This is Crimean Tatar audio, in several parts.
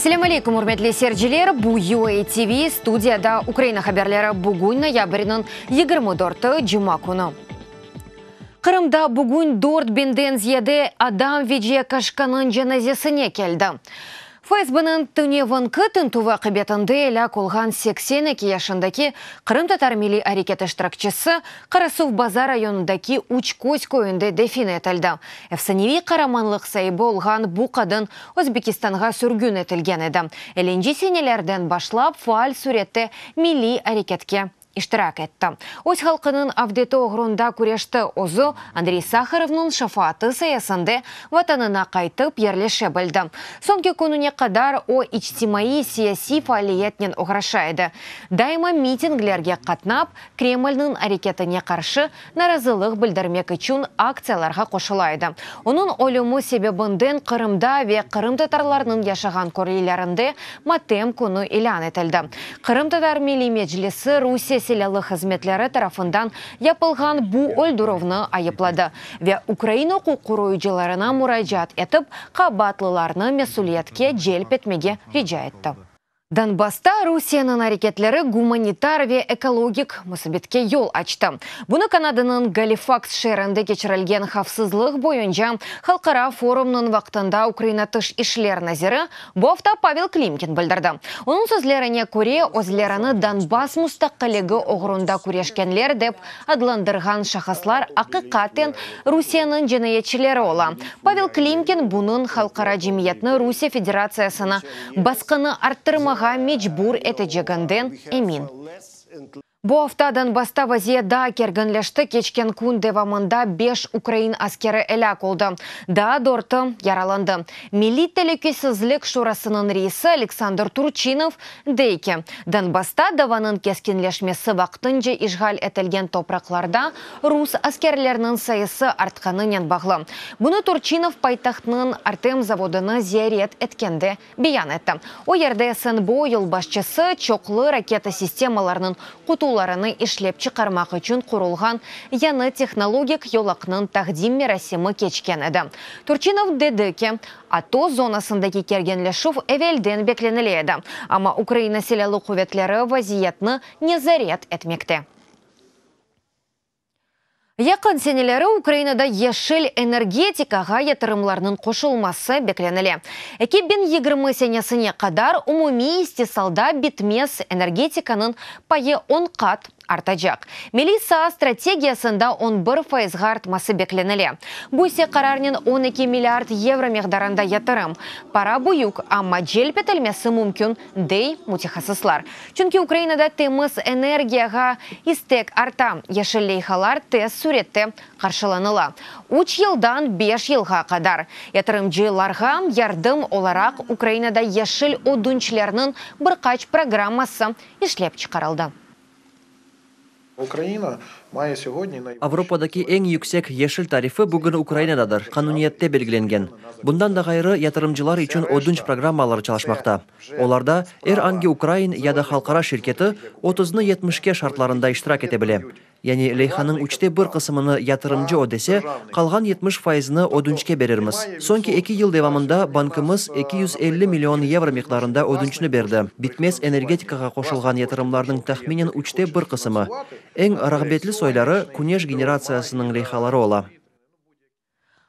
Selâm aleyküm, ürmetli seyirciler! Bu UA TV, studiyada Ukraina haberleri. Bugün noyabrniñ 24-i, cuma künü. Qırımda bugün 4000-den ziyade adam Veciye Kaşkanıñ cenazesine keldi. FSBniñ tünevinki tintüvi aqibetinde elâk olğan 82 yaşındaki qırımtatar milliy areket iştirakçisi Qarasuvbazar rayonındaki Üç Köz köyünde defin etildi. Efsaneviy qaramanlıq saibi olğan bu qadın Özbekistanğa sürgün etilgen edi. Ellinci senelerden başlap faal sürette milliy areketke iştirak etti. Öz halqınıñ avdeti oğrunda küreşti, özü Andrey Saharovnıñ şefaatı sayesinde Vatanına qaytıp yerleşe bildi. Soñki kününe qadar o içtimaiy-siyasiy faaliyetnen oğraşa edi, daima mitinglerge qatnap, Kremlniñ areketine qarşı narazılıq bildirmek içün aktsiyalarğa qoşula edi. Onıñ ölümi sebebinden Qırımda ve qırımtatarlarnıñ yaşağan köylerinde matem künü ilân etildi. Qırımtatar Milliy Meclisi Rusiye silâlı hızmetleri tarafından yapılğan bu öldürüvni ayıpladı ve Ukraina uquq qoruyıcılarına muracaat etip, qabaatlılarnı mesüliyetke celp etmege rica etti. Donbassta Rusiyeniñ areketleri gumanitar ve ekologik musibetke yol açtı. Bunı Kanadanıñ Galifaks şeerinde keçirilgen havfsızlıq boyunca halqara forumnıñ vaqtında Ukraina Tış işler naziri bu afta Pavel Klimkin bildirdi. Onıñ sözlerine köre, özlerini Donbass mustaqilligi oğrunda küreşkenler dep adlandırğan şahıslar aqiqaten Rusiyeniñ cinayetçileri ola. Pavel Klimkin bunıñ halqara cemiyetni Rusiye Federatsiyasına basqını arttırmağa mecbur eteceginden emin. Bu afta Donbassta vaziyet daa kerginleşti, keçken kün devamında beş ukrain askeri elâk oldı, daa dörtü yaralandı. Milliy telükesizlik şurasınıñ reisi Oleksandr Turçinov dey ki, Donbassta davanıñ keskinleşmesi vaqtınca işğal etilgen topraqlarda rus askerleriniñ sayısı artqanınen bağlı. Bunı Turçinov paytahtnıñ Artem zavodını ziyaret etkende beyan etti. O yerde SNBO yolbaşçısı çoqlu raketa sistemalarınıñ qutularını işlep çıqarmaq içün qurulğan yañı tehnologik yolaqnıñ taqdim merasimi keçken edi. Turçinov dedi ki, ATO zonasındaki kerginleşüv evelden beklenile edi, amma Ukraina Silâlı quvetleri vaziyetni nezaret etmekte. Yaqın seneleri Ukrainada yeşil energetikağa yatırımlarnıñ qoşulması beklenile. 2020 senesine qadar umumiy istisalda bitmez energetikanıñ payı on qat artacaq. Milliy saa strategiyasında 11 fayızğa artması beklenile. Bu ise qararnen 12 milliard yevro miqdarında yatırım. Para büyük, amma celp etilmesi mümkün, dey mütehassıslar. Çünki Ukrainada temiz energiyağa istek arta, yeşil leyhalar tez sürette qarşılanıla. Üç yıldan beş yılğa qadar yatırımcılarğa yardım olaraq Ukrainada yeşil ödünçlerniñ bir qaç programması işlep çıqarıldı. Avropadaki eñ yüksek yeşil tarifi bugün Ukrainadadır, qanuniyette belgilengen. Bundan da ğayrı, yatırımcılar içün ödünç programmaları çalışmaqta. Olarda er angi ukrain ya da halqara şirketi otuznı yetmişke şartlarında iştirak ete bile. Yani leyhanıñ üçte bir qısımını yatırımcı ödese, qalğan 70 fayızını ödünçke berermiz. Soñki eki yıl devamında bankımız 250 million yevro miqdarında ödünçni berdi, bitmez energetikağa qoşulğan yatırımlarnıñ tahminen üçte bir qısımı. Eñ rağbetli soyları küneş generatsiyasınıñ leyhaları ola.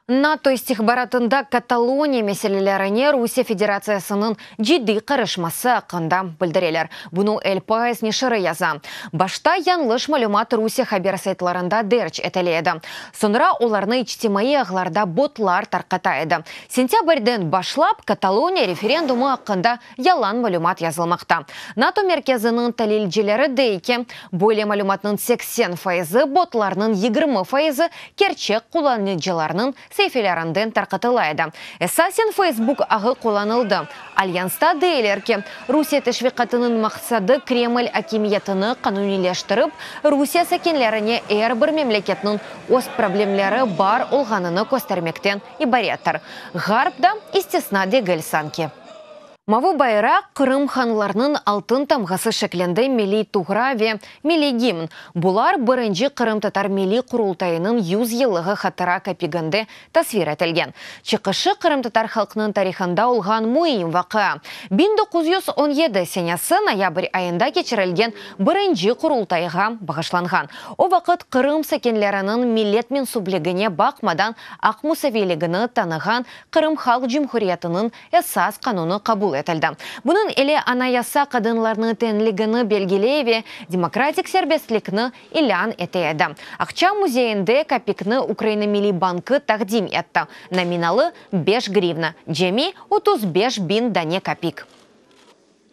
NATO istihbaratında Kataloniya meselelerine Rusiye Federatsiyasınıñ ciddiy qarışması aqqında bildireler. Bunı El Pais neşiri yaza. Başta yañlış malümat Rusiye haber saytlarında derc etile edi. Soñra olarnı içtimaiy ağlarda botlar tarqata edi. Sentâbrden başlap Kataloniya referendumı aqqında yalan malümat yazılmaqta. NATO merkeziniñ talilcileri dey ki, böyle malümatnıñ 80 fayızı botlarnıñ 20 fayızı kerçek qullanıcılarnıñ saifelerinden tarqatıla edi. Esasen Facebook ağı qullanıldı. Alyansta deyler ki, Rusiye teşviqatınıñ maqsadı Kreml akimiyetini qanuniyleştirip, Rusiye sakinlerine er bir memleketniñ öz problemleri bar olğanını köstermekten ibarettir. Ğarp da istisna degil sanki. Mavı bayraq, Qırım hanlarnıñ altın tamğası şeklinde milliy tuğra ve milliy gimn, bular birinci Qırımtatar Milliy Qurultayınıñ 100 yıllığı hatıra kapiginde tasvir etilgen. Çıqışı qırımtatar halqnıñ tarihında olğan müim vaqia, 1917 senesi noyabr ayında keçirilgen birinci Qurultayğa bağışlanğan. O vaqıt Qırım sakinleriniñ millet mensüpligine baqmadan aq musaviyligini tanığan Qırım Halq Cumhuriyetiniñ Esas qanunı qabul etildi. Bunıñ ile Anayasa qadınlarnıñ teñligini belgiley ve demokratik serbestlikni ilân ete edi. Aqça müzeyinde kapikni Ukraina Milliy bankı taqdim etti. Nominalı, beş grivna, cemi 35 biñ dane kapik.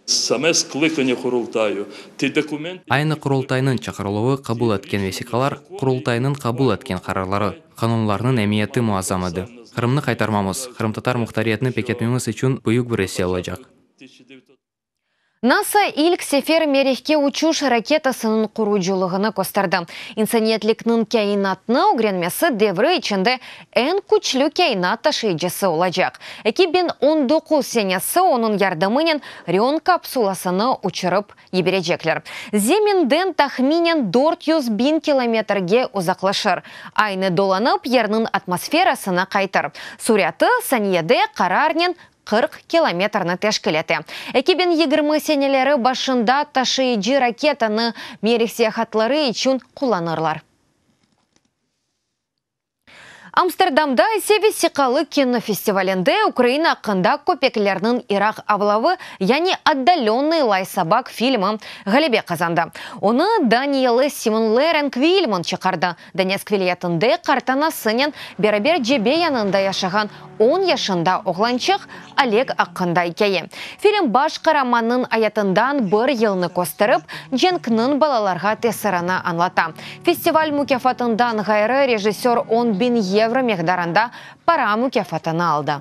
Same sklıkanya Qurultayı, ti dokument. Aynı Qurultaynıñ çağırıluvı qabul etken vesiqalar, Qurultaynıñ qabul etken qararları, qanunlarnıñ emiyeti muazzam edi. Qırımnı qaytarmamız, qırımtatar muhtariyetini pekitmemiz içün büyük bir isse olacaq. NASA ilk sefer Merihke uçuş raketasınıñ qurucılığını kösterdi. İnsaniyetlikniñ kâinatnı ögrenmesi devri içinde eñ küçlü kâinat taşıyıcısı olacaq. 2019 senesi onıñ yardımınen Orion kapsulasını uçurıp yiberecekler. Zeminden tahminen 400 biñ kilometrge uzaqlaşır. Aynı dolanıp, Yerniñ atmosferasına qaytır. Suratı saniyede qararnen 40 kilometrni teşkil ete. 2020 seneleri başında taşıyıcı raketanı Merih seyahatları içün qullanırlar. Amsterdamda ise vesiqalı kino festivalinde Ukraina aqqında Köpeklerniñ iraq avlavı, yani Otdalönnıy lay sobak filmi ğalebe qazandı. Onı daniyalı Simon Lereng Vilmon çıqardı. Donetsk vilâyetinde qartanasınen beraber cebe yanında yaşağan on yaşında oğlançıq Oleg aqqında ikâye. Film baş qaramannıñ ayatından bir yılnı kösterip, cenkniñ balalarğa tesirini añlata. Festival mukâfatından ğayrı, rejissör on biñ yevro miqdarında para mukâfatını aldı.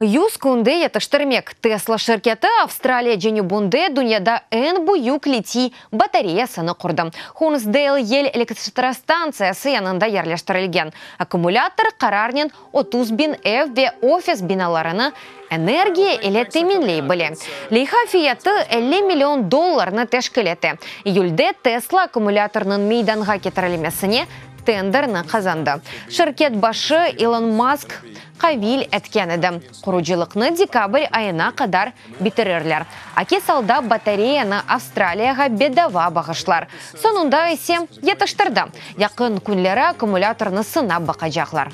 100 künde yetiştirmek, Tesla şirketi Avstraliya cenübinde dünyada eñ büyük litiy batareyasını qurdı. Hornsdale yel elektrostantsiyası yanında yerleştirilgen akkumulâtor qararnen 30 biñ ev ve ofis binalarını energiya ile teminley bile. Leyha fiyatı 50 million dollarnı teşkil ete. İyülde Tesla akkumulâtornıñ meydanğa ketirilmesine tenderni qazandı. Şirket başı İlon Mask qavil etken edi, qurucılıqnı dekabr ayına qadar bitirirler. Akis alda batareyanı Avstraliyağa bedava bağışlar. Soñunda ise yetiştirdi. Yaqın künleri akkumulâtornı sınap baqacaqlar.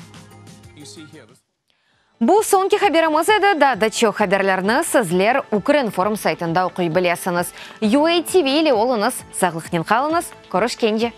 Bu soñki haberimiz edi. Daa da çoq haberlerni sizler Ukrinform saytında oquy bilesiñiz. UATV ile oluñız, sağlıqnen qalıñız, körüşkence!